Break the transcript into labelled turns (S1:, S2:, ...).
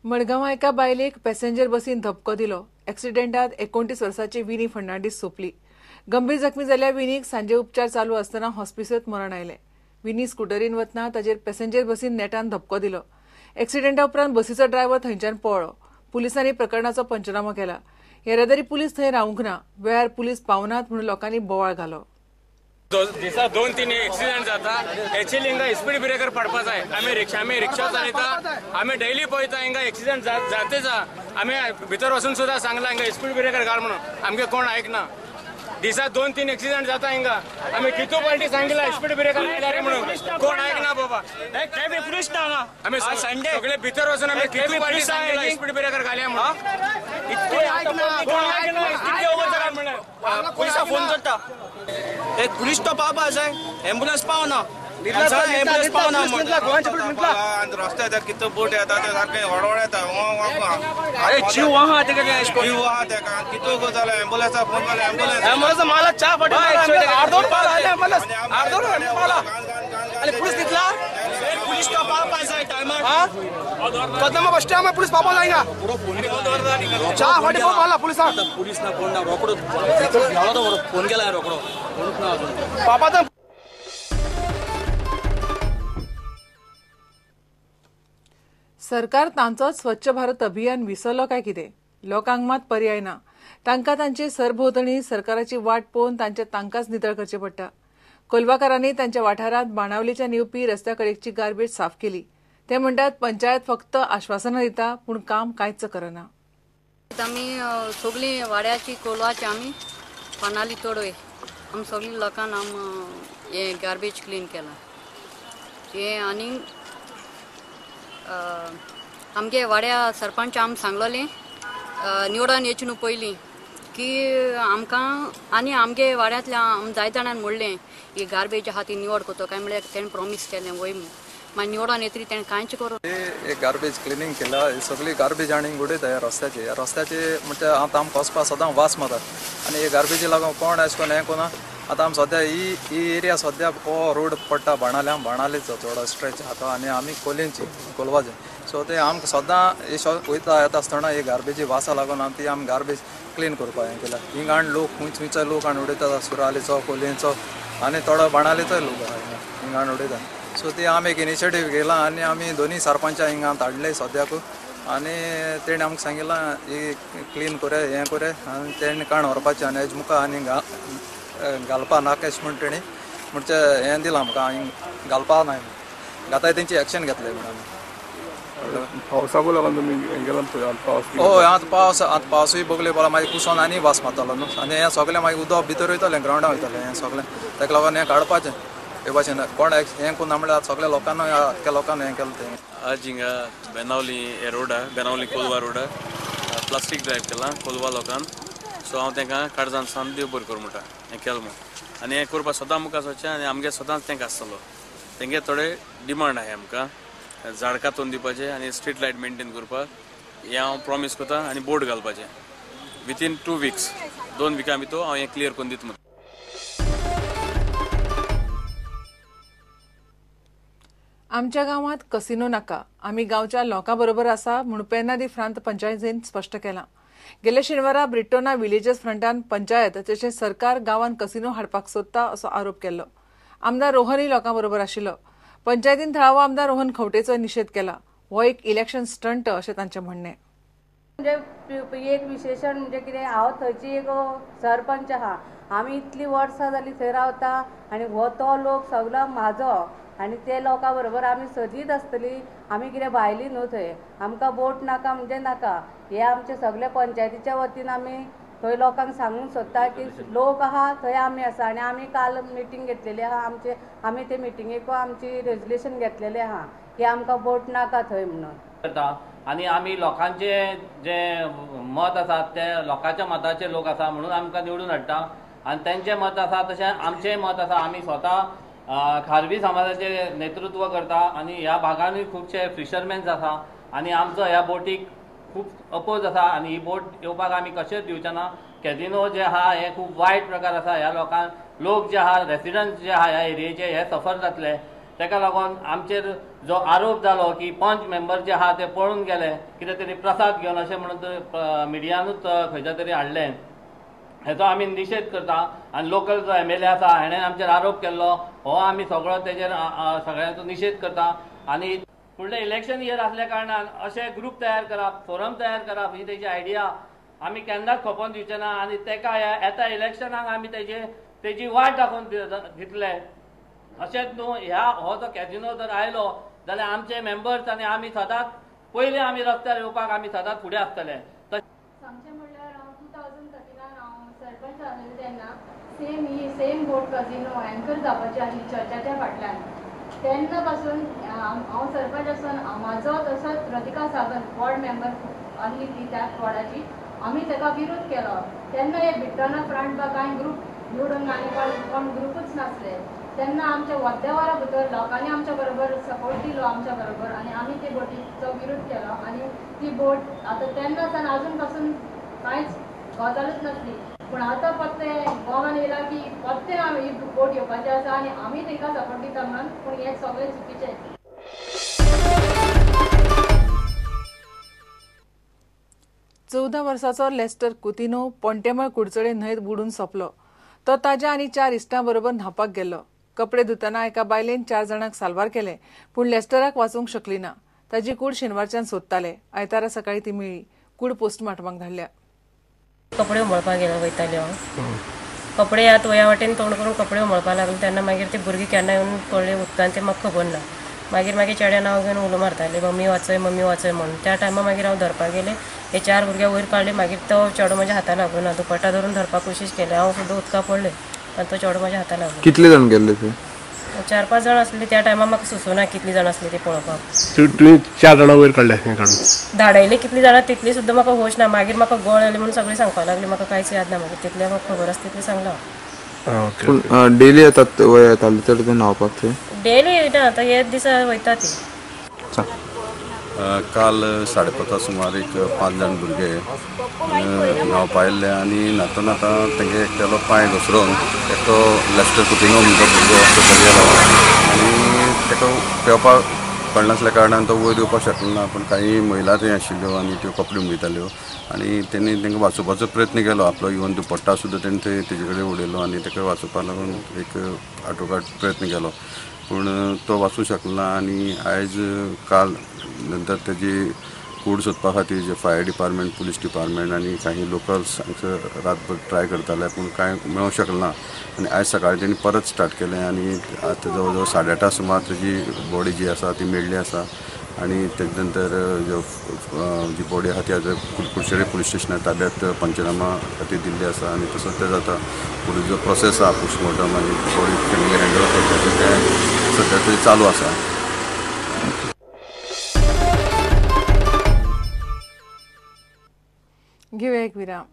S1: मडगांवां एका बायलेक पॅसेंजर बसीन धपको दिलो. एक्सिडेंटात 29 वर्सांची विनी फर्नांडीस सोंपली. गंभीर जखमी जाल्ल्या विनीक सांजे उपचार चालू आसतना हॉस्पिटलांत मरण आयलें. विनी स्कुटरीन वतना ताचेर पॅसेंजर बसीन नेटान धपको दिलो. एक्सिडेंटा उपरांत बसीचो ड्रायव्हर थंयच्यान पळ्ळो. पुलिसांनी प्रकरणाचो पंचनामो केला. येरादारी पुलीस थंय रावंक ना. वेळार पुलीस पावनात म्हणून लोकांनी बोवाळ घालो.
S2: दिसा 2-3 एक्सिडेंट जाता. एक्चुअली हिंगा स्पीड ब्रेकर पडपा जाय. आमी रिक्षा चलयता, आमी डेली पळयता हिंगा एक्सिडेंट जातेच. आमी भितर वचून सुद्दां सांगला हिंगा स्पीड ब्रेकर घाल म्हणून, आमगे कोण आयकना. दिसा 2-3 एक्सिडेंट जाता हिंगा. आमी कितू पार्टी सांगिला स्पीड ब्रेकर घाल म्हणून, कोण आयकना बाबा.
S3: पुलीस ना हांगा.
S2: आमी सगळे भितर वचून आमी कितू पार्टी सांगिला स्पीड ब्रेकर घालया म्हणून, कोण आयकना.
S3: पुलिसा फोन करता, एक पुलीस तो पावपा जाय, एम्बुलन्स पावना. एम्बुलन्स पावना.
S4: रस्त्यार कितू बोट येता ते सारके हळवळ येता.
S3: अरे जीव आहा तेका,
S4: जीव आहा तेका. कितू जालें एम्बुलन्सा फोन केलो,
S3: एम्बुलन्स माला 4 फाटी अर्दोर पावला, एम्बुलन्स अर्दोर पावला. आनी पुलीस दितला, पुलीस तो पावपा जाय टायमार.
S5: कदमा बस स्टँड पुलीस पावपा जायना. 4 फाटी पावला पुलिसांक.
S3: पुलीस ना कोण ना, रोकडो तो फोन केला, रोकडो कोणूच ना अजून
S5: पावपा.
S1: सरकार तांचोच स्वच्छ भारत अभियान विसरलो काय कितें? लोकांक मात पर्याय ना. तांकां तांचे सरभोंवतणी सरकाराची वाट पळोवन तांचे तांकांच नितळ करचें पडटा. कोलवाकारांनी तांच्या वाठारांत बाणावलीच्यान येवपी रस्त्या कडेची गार्बेज साफ केली. ते म्हणटात पंचायत फक्त आश्वासनां दिता पूण काम कांयच करना.
S6: आमी सगळीं वाड्याची कोलवाची आमी पानाली तोडवे आमी सगळीं लोकांक आम हें गार्बेज क्लीन केलां हें. आनी आमगे वाड्या सरपंच आम सांगलोलें निवडून येचे न्हू पयलीं की आमकां आनी आमगे वाड्यांतल्या आम जायते जाणांनी म्हणलें ही गार्बेज आहा ती निवड करता काय म्हणल्यार तेणें प्रोमीस केलें वय म्हूण. मागीर निवडून येतरी तेणें कांयच करूं.
S7: एक गार्बेज क्लिनींग केला, सगळी गार्बेज आनी उडयता ह्या रस्त्याचे. ह्या रस्त्याचे म्हणजे आतां आमकां वचपा सदां वास मारता आनी हे गार्बेजी लागून कोण अशें करून हें कोना. आतां आमी सद्या ही एरिया सद्या हो रोड पडटा बाणाले, बाणालेचो चड स्ट्रेच आहा आनी आमी कोलेंची कोलवाचे. सो ते आमकां सदां हे वयता येता आसतना ही गार्बेजी वासा लागून आमी ती आमी गार्बेज क्लीन करपाक हें केला. हिंगा हाडून लोक खूंय खुंयचो लोक हाडून उडयता, सुरालेचो, कोलयेंचो आनी थोडो बाणालेचोय लोक आहा हिंगा हिंगा हाडून उडयता. सो ती आमी एक इनिशिएटीव घेयला आनी आमी दोनूय सरपंचा हिंगा धाडले सद्याक आनी तेणें आमकां सांगिलां ही क्लीन कोरे हें कोरे आनी तेणें काण व्हरपाचें आनी हेज मुखार आनी घालपा नाका अशें म्हण तेणी म्हणजे हें दिलां आमकां घालपा ना घाताय तेंची एक्शन घेतले म्हण आमी.
S8: पावसाकूय लागून तुमी हें केलां? पावस
S7: हय, आतां पावस, आतां पावसूय बगले पडला, मागीर कुसोन आनी वास मारतालो न्हू आनी हें सगळें मागीर उदक भितर वयतलें, ग्रावंडा वयतलें हें सगळें. ताका लागून हें काडपाचें हे भाशेन कोण हें कोन्ना म्हणल्यार सगळ्या लोकांना आख्ख्या लोकांना हें केलें तें.
S9: आज हिंगा बेनावली हे रोडार, बेनावली कोलवा रोडार प्लास्टीक ड्रायव्ह केलां कोलवा लोकान. सो हांव तांकां काळजान सान देव बरें करूं म्हणटा हें केलें म्हूण. आनी हें करपाक सदां मुखार सरचें आनी आमगे सदांच तांकां आसतलो. तेंगे थोडे डिमांड आहाय आमकां, झाड कातून दिवपाचें आनी स्ट्रीट लायट मेनटेन करपाक हें हांव प्रॉमीस करता आनी बोर्ड घालपाचें विथीन 2 वीक्स, 2 विकां भितर हांव हें क्लियर करून दिता.
S1: आमच्या गांवांत कसिनो नाका, आमी गांवच्या लोकां बरोबर आसा म्हूण पेन्ना दी फ्रांत पंचायतीन स्पश्ट केलां. गेल्या शेनवारा ब्रिटोना विलेजर्स फ्रंटान पंचायत तशेंच सरकार गांवांत कसिनो हाडपाक सोदता असो आरोप केल्लो. आमदार रोहनूय लोकां बरोबर आशिल्लो. पंचायतीन थळावो आमदार रोहन खंवटेचो निशेध केला. हो एक इलेक्शन स्टंट अशें तांचें म्हणणें.
S10: म्हणजे एक विशेषण म्हणजे कितें, हांव थंयची एक सरपंच आहा, आमी इतलीं वर्सां जालीं थंय रावता आनी हो तो लोक सगलो म्हाजो आनी ते लोकां बरोबर आमी सदींच आसतली. आमी कितें भायली न्हू थंय, आमकां बोट नाका म्हणजे नाका. हे आमचे सगळे पंचायतीच्या वतीन आमी थंय लोकांक सांगूंक सोदता की लोक आहा थंय आमी आसा आनी आमी काल मिटींग घेतलेली आहा आमचे, आमी ते मिटिंगेक आमची रेजोल्युशन घेतलेलें आहा की आमकां बोट नाका थंय म्हणून.
S11: करता आनी आमी लोकांचे जे मत आसा ते लोकांच्या मताचे लोक आसा म्हणून आमकां निवडून हाडटा आनी तेंचें मत आसा तशें आमचेंय मत आसा. आमी स्वता खारवी समाजाचें नेतृत्व करता आनी ह्या भागानूय खुबशे फिशरमॅन्स आसा आनी आमचो ह्या बोटीक खूब अपोज आसा आनी ही बोट येवपाक आमी कशेंच दिवचे ना. कॅजिनो जे आहा हे खूब वायट प्रकार आसा. ह्या लोकांक लोक जे आहा, रेसिडंट्स जे आहा ह्या एरियेचे हे सफर जातले. ताका लागून आमचेर जो आरोप जालो की पंच मेंबर जे आहा ते पळून गेले कितें तरी प्रसाद घेवन अशें म्हणून मिडियानूच खंयच्या तरी हाडलें, हेचो आमी निशेध करता. आनी लोकल जो MLA आसा हेणें आमचेर आरोप केल्लो हो आमी सगळो तेजेर सगळ्यांचो निशेध करता. आनी फुडलें इलेक्शन इयर आसल्या कारणान अशे ग्रूप तयार करप, फोरम तयार करप ही तेजी आयडिया आमी केन्नाच खपोवन दिवचे ना. आनी तेका येता इलेक्शनाक आमी तेजी वाट दाखोवन दितले. अशेंच न्हू, ह्या हो जो कॅजिनो जर आयलो जाल्यार आमचे मेंबर्स आनी आमी सदांच पयलीं आमी रस्त्यार येवपाक आमी सदांच फुडें आसतले.
S12: सांगचें म्हणल्यार हांव 2013 हांव सरपंच आसलें तेन्ना सेम ही सेम बोट कजिनो एंकर जावपाची आसली चर्चाच्या फाटल्यान. तेन्ना पासून हांव सरपंच आसून म्हाजो तसोच रतिका सावंत वॉर्ड मेंबर आसली ती त्या वॉर्डाची, आमी ताका विरोध केलो. तेन्ना हे बिट्टोना फ्रंट बा कांय ग्रूप निवडून आनी कोण ग्रुपूच नासले. तेन्ना आमच्या अर्द्या वरा भितर लोकांनी आमच्या बरोबर सपोर्ट दिलो आमच्या बरोबर आनी आमी ते बोटीचो विरोध केलो. आनी ती बोट आतां तेन्ना सावन आजून पासून कांयच गजालूच नासली. पूण आतां परतें गोवान येयलां की परतें ही बोट येवपाची आसा आनी आमी तांकां सपोर्ट दिता म्हणून, पूण हें सगळें चुकीचें.
S1: 14 वर्साचो लेस्टर कुतिनो पोंटेमळ कुडचडे न्हंयत बुडून सोंपलो. तो ताज्या आनी 4 इश्टां बरोबर न्हांवपाक गेल्लो. कपडे धुतना एका बायलेन 4 जाणांक साल्वार केले, पूण लेस्टराक वाचोवंक शकली ना. ताजी कूड शेनवारच्यान सोदताले. आयतारा सकाळी ती मेळ्ळी. कूड पोस्टमार्टमाक धाडल्या.
S13: कपडे उमळपाक गेलो वयताले हांव, कपडे ह्या तोया वाटेन तोंड करून कपडे उमळपाक लागले. तेन्ना मागीर ते भुरगीं केन्ना येवन पडले उदकान ते म्हाका खबर ना. मागीर मागीर चेड्या नांव घेवन उलो मारताले, मम्मी वाचय मम्मी वाचय म्हणून. त्या टायमार मागीर हांव धरपाक गेलें, हे 4 भुरग्यां वयर काडले. मागीर तो चेडो म्हज्या हाता लागूना, दुपट्टा धरून धरपाक कोशिश केली, हांव सुद्दां उदकां पडलें आनी तो चेडो म्हज्या हाता लागलो.
S8: कितले जाण गेल्ले ते?
S13: 4-5 जाण आसले त्या टायमार. म्हाका सुचना कितली जाण आसली ती पळोवपाक.
S8: तुवें 4 जाणां वयर काडले काडून
S13: धाडयले कितली जाणां तितली सुद्दां म्हाका होश ना. मागीर म्हाका गोळ आयले म्हणून सगळें सांगपाक लागले, म्हाका कांयच याद ना. मागीर तितलें म्हाका खबर आसा तितलें सांगलां.
S8: पूण डेली येतात येताले तर ते न्हांवपाक? थंय
S13: डेली येना, आतां हे दिसा वयता ती.
S14: काल 5:30 सुमार एक 5 जाण भुरगे न्हांवपा आयिल्ले आनी न्हाता न्हाता तेंगे एकट्यालो पांय घसरोन एकटो लेस्टर कुतिनो म्हणटो भुरगो सकयल गेलो आनी ताका पेंवपाक कळनासल्या कारणान तो वयर येवपाक शकलो ना. पूण कांय महिला थंय आशिल्ल्यो आनी त्यो कपडे उमळयताल्यो आनी तेणी तांकां वाचोवपाचो प्रयत्न केलो. आपलो इवन दुपट्टा सुद्दां तेणी थंय तेजे कडेन उडयलो आनी ताका वाचोवपाक लागून एक आटोकाट प्रयत्न केलो, पूण तो वाचूंक शकलो ना. आनी आयज काल नंतर तेजी कूड सोदपा खातीर जे फायर डिपार्टमेंट, पुलीस डिपार्टमेंट आनी काही लोकल्स हांगसर रातभर ट्राय करताले, पूण कांय मेळोंक शकलें ना. आनी आयज सकाळीं तेणी परत स्टार्ट केलें आनी आतां जवळ जवळ 8:30 सुमार तेजी बॉडी जी आसा ती मेळ्ळी आसा. आनी तेजे नंतर जी बॉडी आसा ती आतां कुडचडे पुलीस स्टेशनार ताब्यात पंचनामा खातीर दिल्ली आसा. आनी तसोच तेजो आतां फुडें जो प्रोसेस आसा पोस्टमॉर्टम आनी बॉडी फॅमिली हँड ओवर करपाचें तें सद्या तरी चालू आसा.
S1: घेऊया एक विराम.